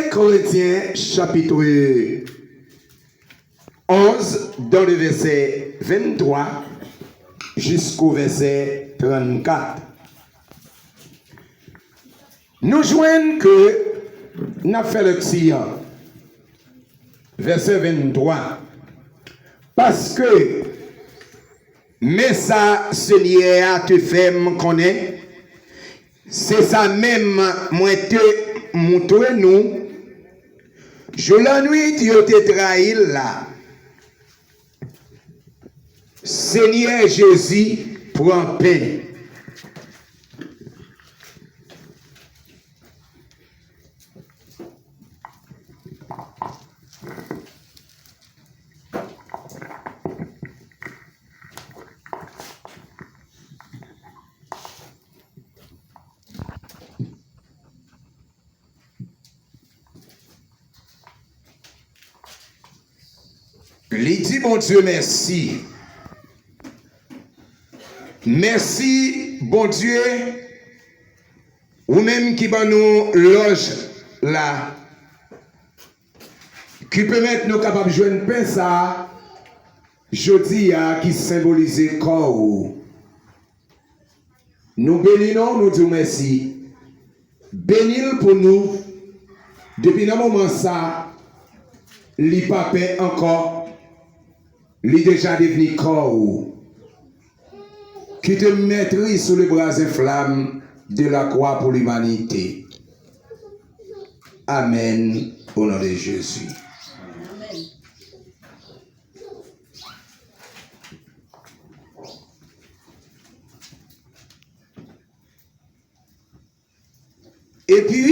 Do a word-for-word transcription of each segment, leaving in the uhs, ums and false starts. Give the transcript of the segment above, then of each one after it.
Korentyen, chapit onz, dans le verset venntwa jisko vèsè trannkat. Nou jwenn ke n ap fè lekti an, vèsè venntwa. Paske, men sa Senyè a te fè m konnen, se sa menm mwen te montre nou, jou lannwit yo te trayi l la, Senyè Jezi pran pen. Li di Bondye mèsi. Mèsi, Bondye, ou menm ki ban nou lòj la, ki pèmèt nou kapab jwenn pen sa a jodi a, ki senbolize kò w. Nou beni non w, nou di w mèsi. Beni l pou nou. Depi nan moman sa, li pa pen ankò. Li deja devni kò w. Qui te mettris sous les bras inflammes de la croix pour l'humanité. Amen, au nom de Jésus. Epi,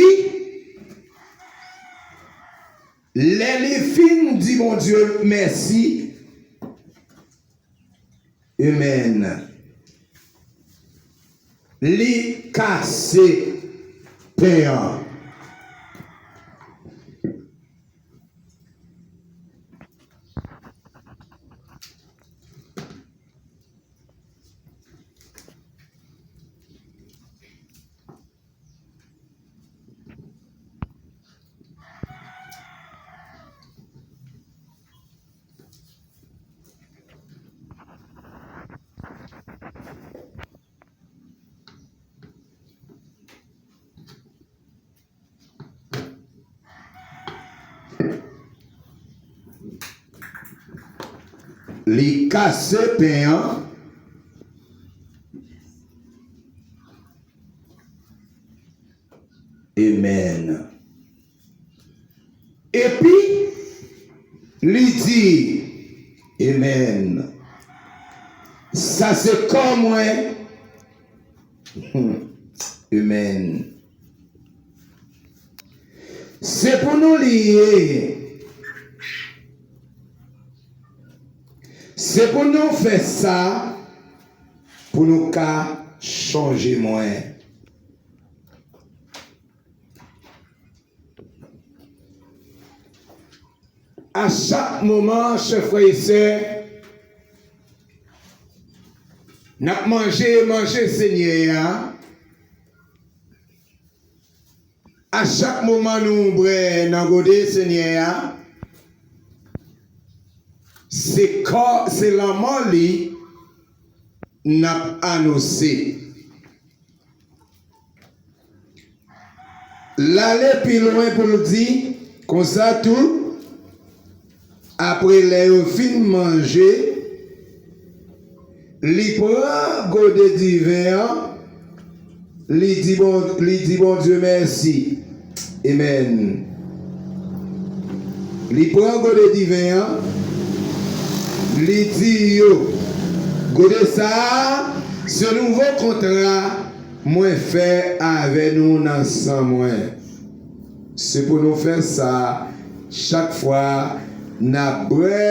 lè li fin di Bondye mèsi, amen, li kase pen an. Li kase pen an. Amen. Epi, li di, amen. Sa se kò mwen. Amen. Se pou nou li ye. Se pou nou fè sa, pou nou ka chonje mwen. A chak moman, chè frè e sè, n ap manje manje Senyè a, a chak moman nou bwè nan gode Senyè a, se kò, se lanmò li n ap anonse. L ale pi lwen pou l di, konsa tou, apre lè yo fin manje, li pran gode diven an, li di Bon-, li di Bondye mèsi. Amen. Li pran gode diven an, li di yo, gode sa a, se nouvo kontra mwen fè avè nou nan san mwen. Se pou nou fè sa chak fwa n ap bwè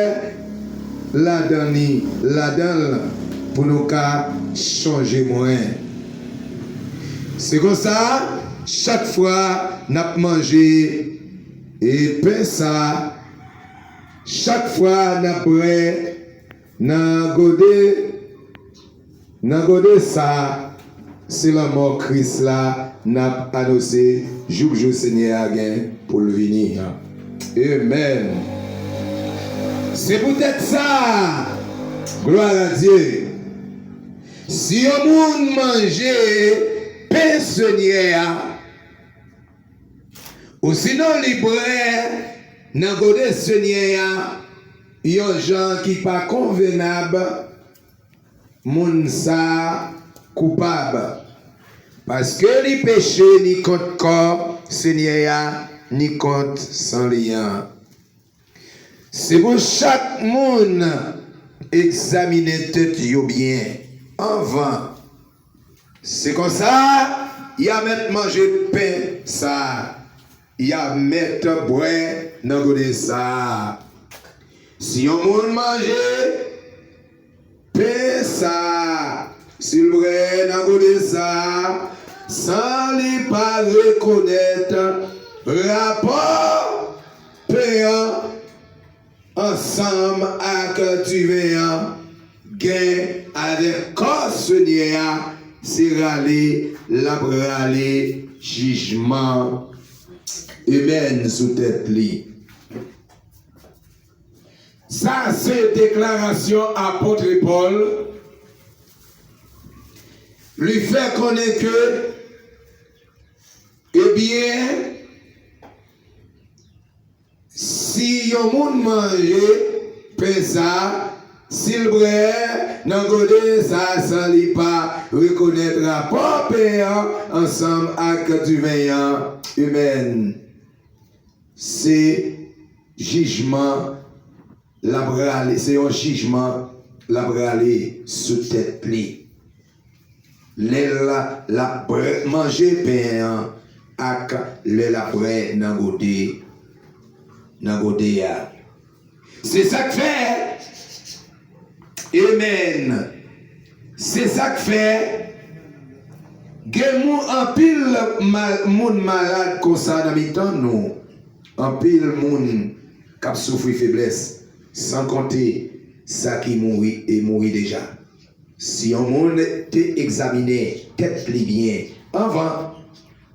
ladan li, ladan l, pou nou ka chonje mwen. Se konsa, chak fwa n ap manje e pen sa, chak fwa n ap bwè nan gode, nan gode sa, se lanmò Kris la n ap anonse jouk jou Senyè a gen. pou l vini an. Amen. Se poutèt sa, gloire à Dieu, si yon moun manje pen Senyè a, ou sinon li bwè nan gode Senyè a, yon jan ki pa konvenab, moun sa a koupab, paske li peche ni kont kò Senyè a, ni kont san li an. Se pou chak moun egzamine tèt yo byen anvan. Se konsa, y a mèt manje pen sa a, y a mèt bwè nan gode sa a. Si yon moun manje pen sa a, si l bwè nan gode sa a, san li pa rekonèt rapò pen an ansanm ak diven an, gen avèk kò Senyè a, se rale l ap rale jijman. Amen sou tèt li. Sa se deklarasyon apot Pòl. Li fè konnen ke, ebyen, si yon moun manje pen sa a, si l bwè nan gode sa a san li pa rekonèt rapò pen an ansanm ak diven an, amen, se jijman l ap rale, se yon jijman l ap rale sou tèt li. Lè l, l ap bwè, manje pen an ak lè l ap bwè nan gode, nan gode a. Se sa k fè, amen. Se sa k fè, gen moun, anpil mal, moun malad konsa nan mitan nou. Anpil moun k ap soufri feblès, san konte sa ki mouri e mouri deja. Si yon moun te egzamine tèt li byen anvan,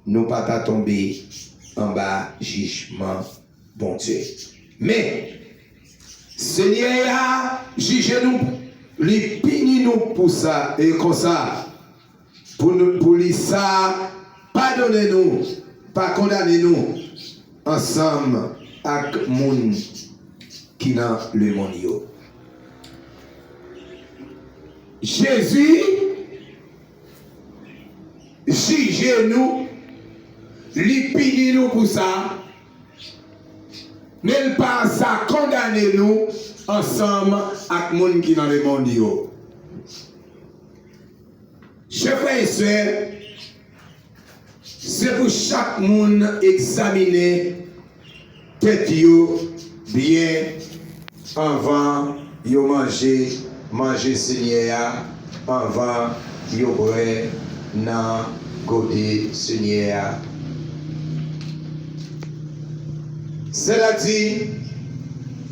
nou pa ta tonbe anba jijman Bondye. Men, Senyè a jije nou, li pini nou pou sa, e konsa, pou nou, pou li sa, padone nou, pa kondane nou ansanm ak moun ki nan lemonn yo. Jezi jije nou, li pini nou pou sa, men l pa sa kondane nou ansanm ak moun ki nan lemonn yo. Chè frè e sè, se pou chak moun egzamine tèt yo byen anvan yo manje manje Senyè a, anvan yo bwè nan gode Senyè a. Sètadi,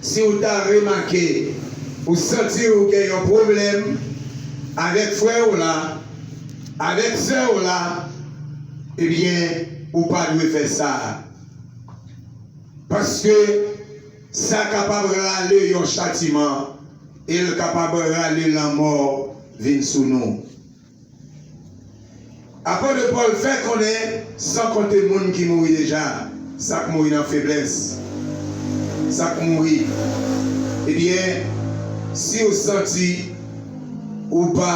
si w ta remake, ou santi w gen yon pwoblèm avèk frè w la, avèk sè w la, ebyen, ou pa dwe fè sa. Paske sa kapab rale yon chatiman, e l kapab rale lanmò vin sou nou. Apot Pòl fè konnen, san konte moun ki mouri deja, sa k mouri nan feblès, sa k mouri, ebyen, si w santi ou pa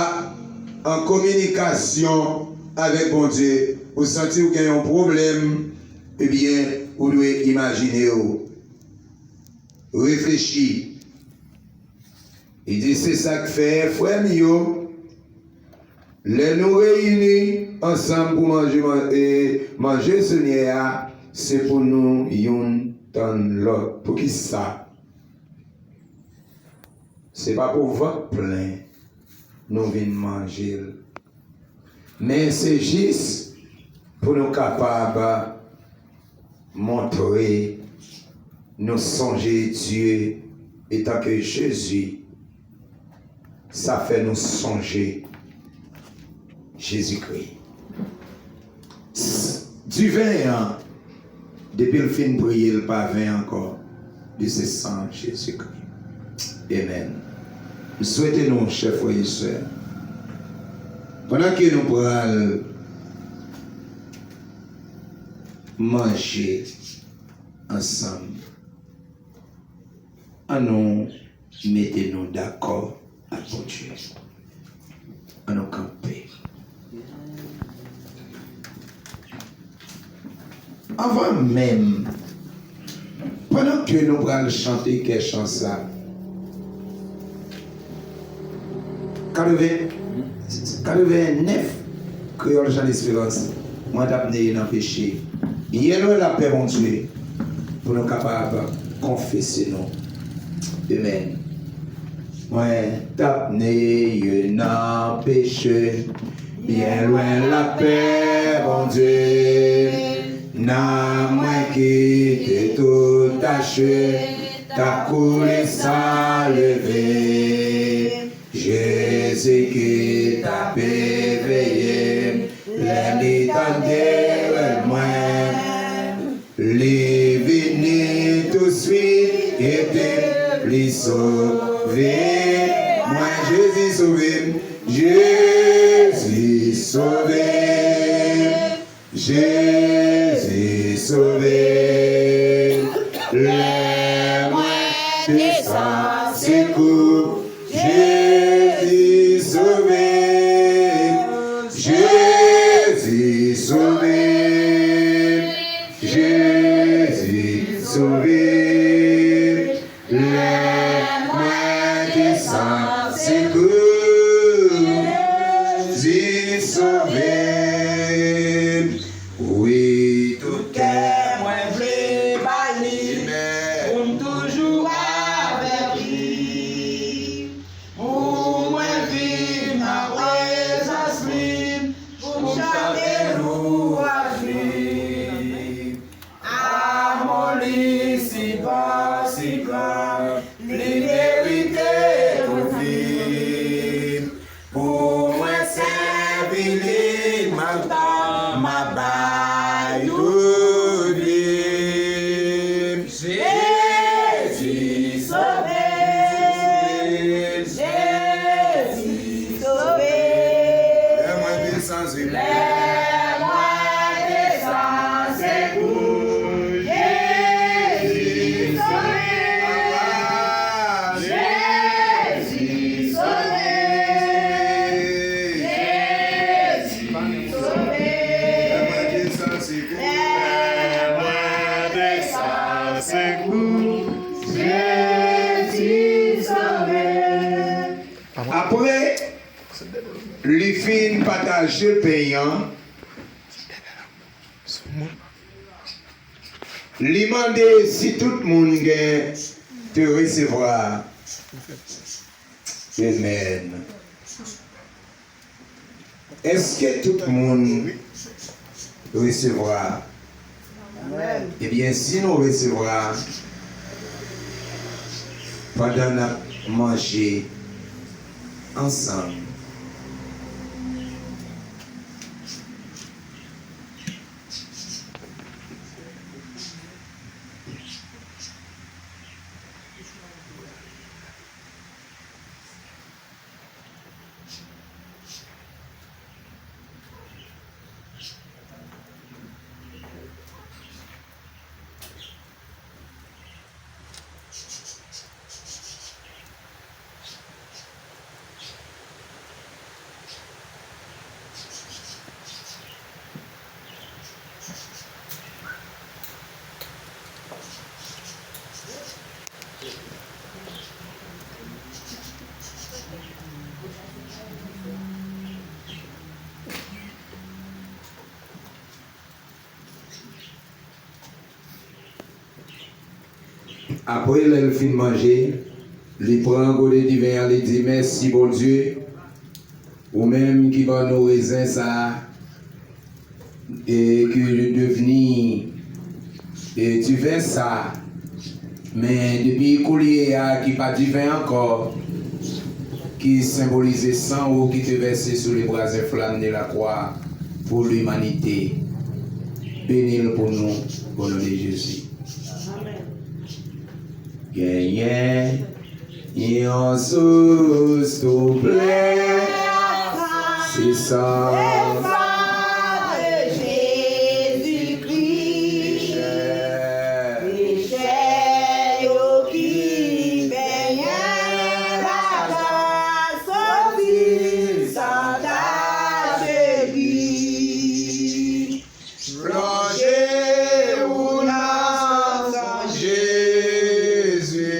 an kominikasyon avèk Bondye, ou santi w gen yon pwoblèm, ebyen, ou dwe imajine w, reflechi. Li di, se sa k fè, frè m yo, lè nou reyini ansanm pou manje, man-, e, manje Senyè a, se pou nou youn tann lòt. Poukisa? Se pa pou vant plen nou vin manje l. Men se jis pou nou kapab montre nou sonje Dye etanke Jezi. Sa fè nou sonje Jezikri. S-, diven an, Depi l fin priye, l pa ven ankò. Li se san Jezikri. Amen. M swete nou, chè frè e sè, pandan ke nou pral manje ansanm, ann nou mete nou dakò ak Bondye. Ann nou kanpe. Anvan menm, pandan ke nou pral chante kè chan sa, katreven, katreven nèf, Kreyòl Jan Lesperans, mwen t ap neye nan peche. Byen lwen lapè Bondye, pou nou kapab konfese nou. Amen. Mwen t ap neye nan peche, byen lwen lapè Bondye. Nanm mwen ki te tou tache, t ap koule san leve. Jezi ki t ap eveye m, lè li tande rèl mwen, li vini touswit ede li sove mwen. Jezi sove m, Jezi sove m. Jezi sove m, lè mwen te san sekou. Jezi sove m, Jezi sove m, Jezi sove m. Lè mwen te san sekou, Jezi sove m. Wi, tout kè mwen vle ba li, pou m toujou avèk li. Pou mwen viv nan prezans li, pou m chante louwanj li. Amou li si bon, si gran, li merite tout vi. Pou mwen sèvi li, m ap, m ap bay tout vi m. Jezi sove m, Jezi sove m. Lè mwen te san sekou. Lè mwen te san sekou. Jezi sove m. Jezi sove m. Jezi sove m. Lè mwen te san sekou. Lè mwen te san sekou. Jezi sove m. Apre li fin pataje pen an, li mande si tout moun gen te resevwa. Amen. Èske tout moun resevwa? Ebyen, si nou resevwa, pandan n ap manje ansanm, Apre, lè l fin manje, li pran gode diven an, li di, mèsi, Bondye, ou menm ki ban nou rezen sa a, e ki devni, e, diven sa a. Men depi koulye a, ki pa diven ankò, ki senbolize san ou ki te vèse sou le bras enflamme de la croix pour l'humanité. Beni l pou nou. O non de Jezi. Genyen yon sous tou plen, se san de Jezikri. Pechè yo ki benyen ladan soti san tache gri. Plonje ou nan san Jezi. Se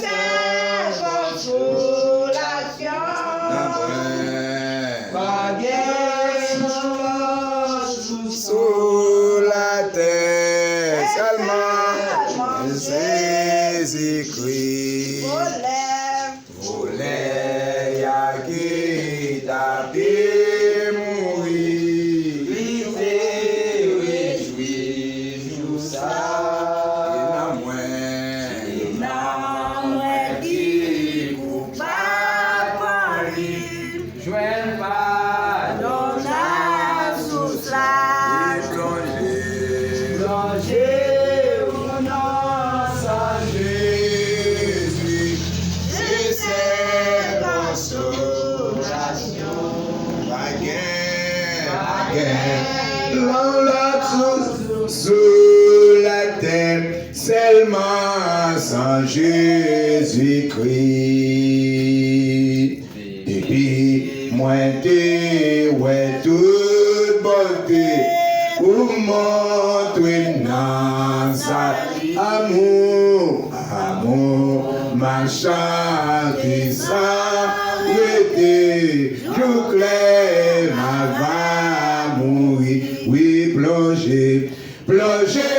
sèl konsolasyon. Nan mwen. Pa gen lòt sous sou latè. Sèlman Jezikri. Volè a ki t ape mouri, li te rejwi jou sa. E nan mwen, e nan mwen ki koupab pran li, jwenn padon nan sous la. Plonje, plonje ou nan san Jezi. Se sèl konsolasyon. Pa gen, pa gen lòt sous sou latè, sèlman san Jezikri. Depi mwen te wè tout bòte ou montre nan sa, amou, amou machan ki san rete, jou klè m ava mouri. Wi, plonje, plonje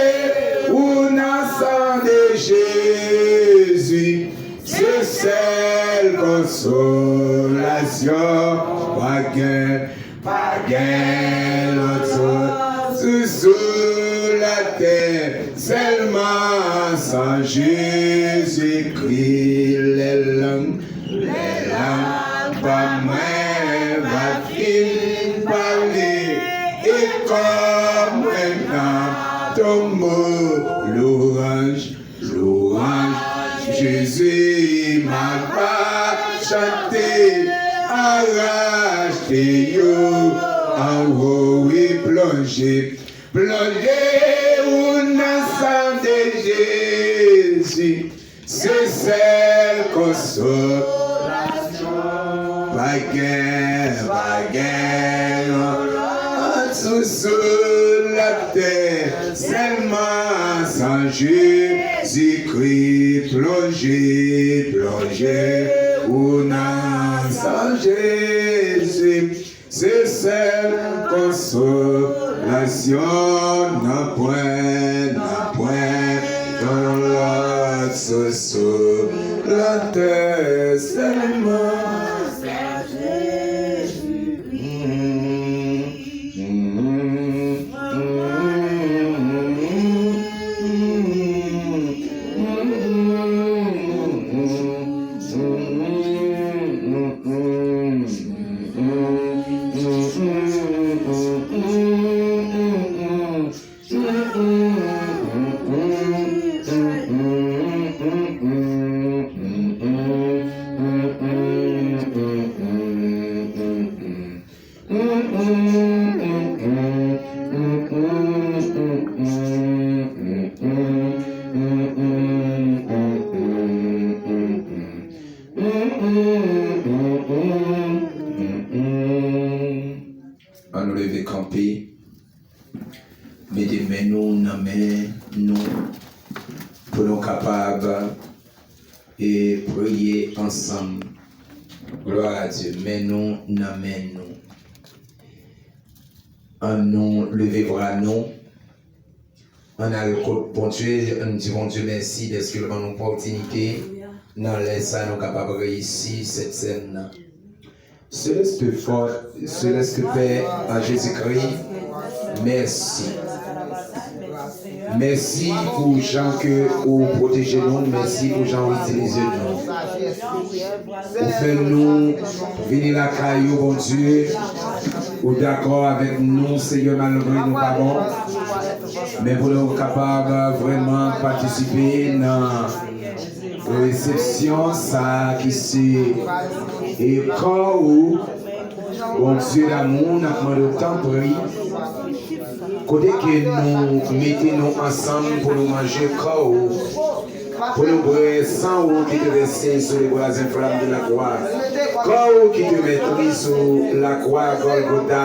ou nan san de Jezi. Se sèl konsolasyon. Pa gen, pa gen lòt sous sou latè, sèlman san Jezikri. Lè lang, lè lang pa mwen va fin pale, e kò mwen nan tonbo. Lwanj, lwanj, Jezi m ava chante, a rachte yo anwo. Wi, plonje, plonje ou nan san de Jezi. Se sèl konsolasyon. Pa gen, pa gen yon lòt sous sou latè, sèlman san Jezikri. Plonje, plonje ou nan san Jezi. Se sèl konsolasyon, nanpwen, nanpwen yon lòt sous sou latè, sèlman Jezi. Ann leve kanpe, mete men nou nan men nou, pou nou kapab, e, priye ansanm. Glwa a Dye, men nou nan men nou. Ann nou leve bra nou. Ann al kot Bondye, ann di Bondye mèsi dèske l ban nou opòtinite nan lè sa nou kapab reyisi sèt sèn nan. Céleste Fort, Céleste Pè an Jezikri, mèsi. Mèsi pou jan ke ou pwoteje nou, mèsi pou jan ou itilize nou. Ou fè nou vini lakay ou, Bondye. Ou dakò avèk nou, Senyè, malgre nou pa bon. Men pou nou kapab vrèman patisipe nan resepsyon sa a ki se e kò ou, Bondye damou, n ap mande w tanpri, kote ke nou mete nou ansanm pou nou manje kò ou, pou nou bwè san ou ki te vèse sou le bras enflamme de la croix, kò ou ki te mètri sou lakwa Gòlgota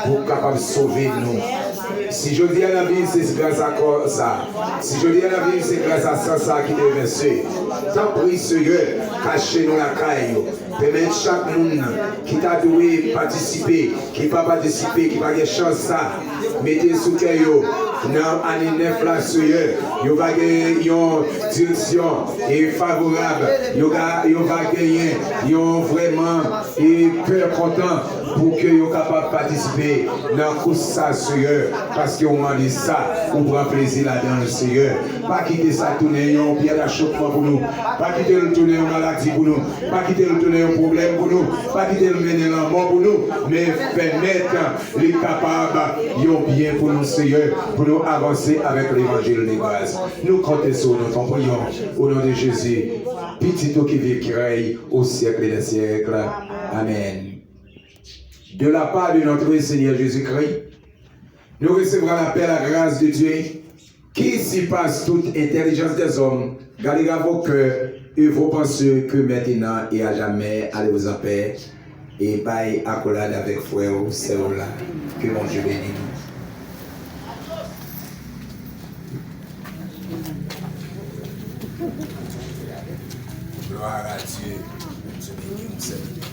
pou kapab sove nou. Si jodi a n ap viv, se gras a kò sa. Si jodi a n ap viv, se gras a san sa ki te vèse. Tanpri, Seyè, kache nou lakay ou. Pèmèt chak moun ki ta dwe patisipe, ki pa patisipe, ki pa gen chans sa, mete sou kè yo, nan ane nèf la, Seyè, yo va gen yon direksyon e favorab, yo ga, yo va genyen yon vrèman e kè kontan pou ke yo kapab patisipe nan kous sa, Seyè, paske ou mande sa, ou pran plezi ladan l, Seyè. Pa kite sa tounen yon pyè dachopman pou nou. Pa kite l tounen yon maladi pou nou. Pa kite l tounen yon pwoblèm pou nou. Pa kite l mennen lanmò pou nou. Men pèmèt li kapab yon byen pou nou, Seyè, pou nou avanse avèk levanjil de gras. Nou konte sou ou, nou tanpri w, au nom de Jésus, pitit ou ki viv, ki rèy au siècle des siècles. Amen. De la part de notre Seigneur Jésus-Christ, nous recevra la paix, la grâce de Dieu, qui surpasse toute intelligence des hommes, gardera vos cœurs et vos pensées que maintenant et à jamais. Allez-vous en paix et bay akolad avèk frè ou, sè ou la. Ke Bondye beni nou. Gloire à Dieu. Bondye beni w, sèvant.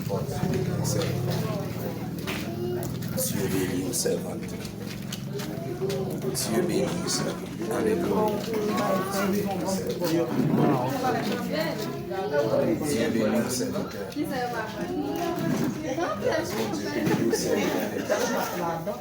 Bondye beni w, sèvant. Bondye beni w, sèvant. Bondye beni w, sèvant. Alelouya. Bondye beni w, sèvant. Bondye beni w, sèvant. Bondye beni w, sèvant.